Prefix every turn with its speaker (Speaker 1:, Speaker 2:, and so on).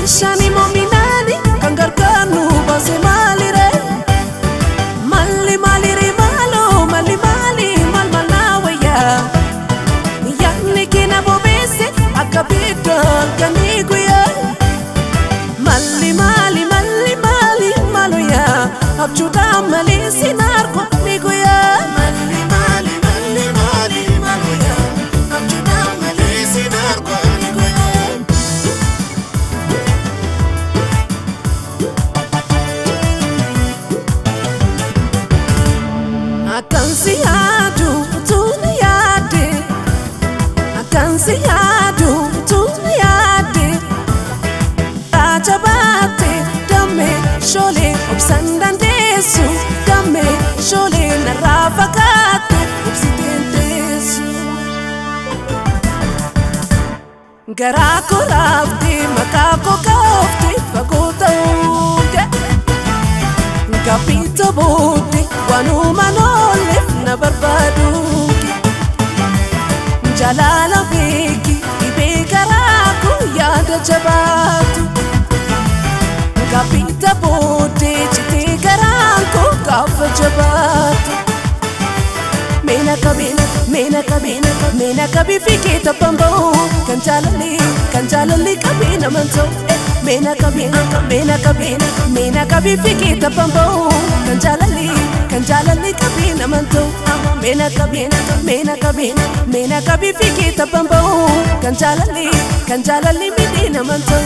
Speaker 1: Bishaani moominaani kan gargaar nu baase maalire? Malli maalire maaloo malli maali maal maal naa wayyaa? Yaadni keenya bobeesse akka biddaan kan guyyaa. Malli maali malli maali maaluyaa abjuudhaan malee sin argu ni guyyaa.
Speaker 2: Malli maali malli maali maaluyaa abjuudhaan malee sin argu ni guyyaa.
Speaker 1: Akkan si yaadu utuu na yaadde, akkan si yaadu utuu na yaadde, raaja baatte dammee shoolee obsaan dandeessu, dammee shoolee narraa fagaatte obsiteen teessu. Garaa koo raaftee maqaa koo kaaftee fagoo ta'uu ga'e. Gabbiita booddee waanuma noolleef na barbaadu. Jalaala beeki dhibee garaa koo yaada jabaatu. Gabbiita booddee citee garaan koo gaafa jabaatu. Meena qabi meena qabi meena qabi fiigee taphaan ba'u kan jaalalli qabee naman ta'u. Meena qabi meena qabi meena qabi fiigee taphaan ba'u kan jaalalli qabee naman ta'u. Meena qabi meena qabi meena qabi fiigee taphaan ba'u kan jaalalli miidhee naman ta'u.